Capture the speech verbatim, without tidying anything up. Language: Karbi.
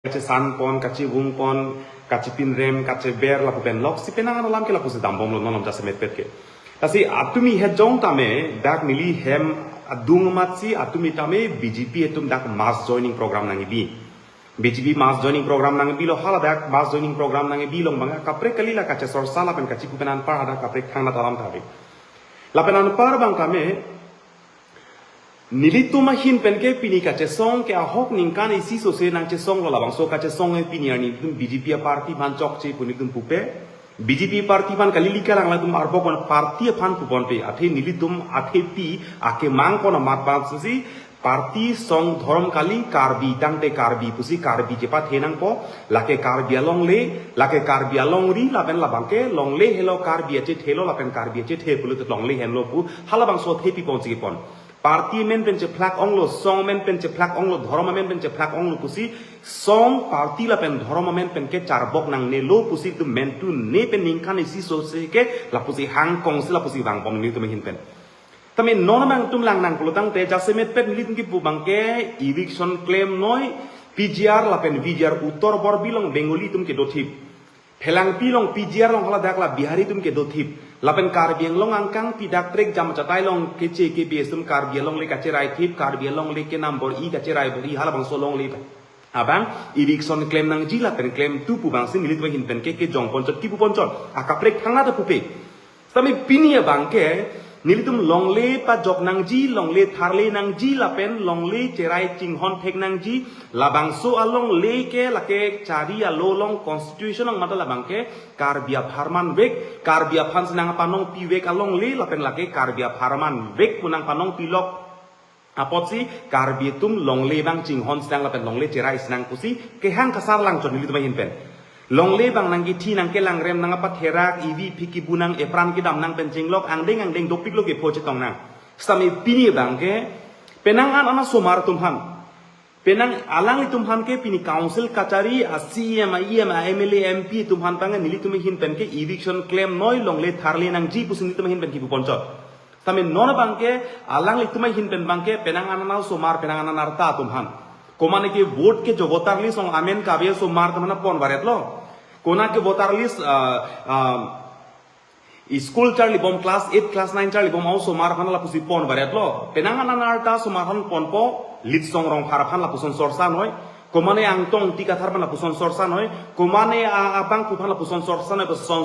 kachesan pon, kachevung pon, kachepinrem, kacheber lapu pen lok si penang an alam ke lapusi dambomlo non alam jasemet pet ke. Lasi atumi hejong tame dak neli hem adung amat si atumi tame B J P atum dak mass joining program nangkebi. B J P mass joining program nangkebilo, haladak mass joining program nangkebi along abang kaprek kali la kachesorsa lapen kachipu pen anpar hadak kaprek thangnat alam ta ave. Lapen anpar abang tame nelitum ahin pen ke pini kachesong ke ahok ningkan isi sose nangchesonglo, labangso kachesong ke pini arni nelitum B J P aparty aphan chokche pu nelitum pupe. B J P aparty aphan kali, lika lang latum arbok wan party aphan puponpe, athe nelitum athepi akemang kon amat aphan si party song dhorom kali, Karbi tangte Karbi pusi Karbi chepathe nangpo, lake Karbi alongle, lake Karbi alongri, lapen labang ke longle helo Karbi achethelo, lapen Karbi achethe pulote longle henlo pu halabangso athepi ponsi kepon. Party amen pen chephlak onglo, song amen pen chephlak onglo, dhorom amen pen chephlak onglo pusi, song, party lapen dhorom amen pen ke charbok nangnelo pusi itum mentu ne pen ningkan isi sose ke lapusi hangkong si lapusi vangpon nelitum ahin pen. Tame non abang itum lang nang pulo tangte jasemet pet nelitum kipu abang ke eviction klemnoi, P G R lapen V G R utor borbi along Bengali atum kedothip. Phelangpi along P G R along haladak la Bihari atum kedothip. Lapen Karbi Anglong angkang pi dak trek jam achatai along keche ke B S M Karbi alongle kacheraithip, Karbi alongle ke number i kacherai bor-i halabangso alongle abang eviction klem nangji lapen klemthu pu abang si nelitum ahin pen ke kejong ponchot, kipu ponchot, akaprek thangnat ta pupe. Tame pini abang ke nelitum longle pajok nangji, longle tharle nangji lapen longle cherai chinghon thek nangji, labangso alongle ke lake chari alo along constitution along mata labang ke Karbi apharman vek, Karbi aphan si nangpanongpi vek alongle lapen lake Karbi apharman vek pu nangpanongpilok apotsi Karbi atum longle abang chinghon sinang lapen longle cherai sinang pusi kehang kasarlang chot nelitum ahin pen. Longle abang nangkethi nangkelangrem nangpatherak ivi phiki bu nang epran kedam nang pen chinglok angdeng angdeng dopiklo kepho chetong nang. Sitame pini abang ke penang an ana osomar atum aphan, penang alanglitum aphan ke pini council kachari a C E M, a E M, a M L A, M P atum aphan abang nelitum ahin pen ke eviction klemnoi, longle tharle nangji pusi nelitum ahin pen kipu ponchot. Tame non abang ke alanglitum ahin pen abang ke penang an ana osomar, penang an ana arta atum aphan, komane ke vote ke jo voter list along amen kave osomar atum aphan pon varetlo. Konat ke voter list, ah, ah, school charlibom, class eight, class nine charlibom a-osomar aphan lapusi pon varetlo. Penang an ana arta osomar aphan ponpo, Litsong Rongphar aphan lapuson sorsanoi, komane Angtong Ingti Kathar aphan lapuson sorsanoi, komane a-, abangphu aphan lapuson sorsanoi, lapuson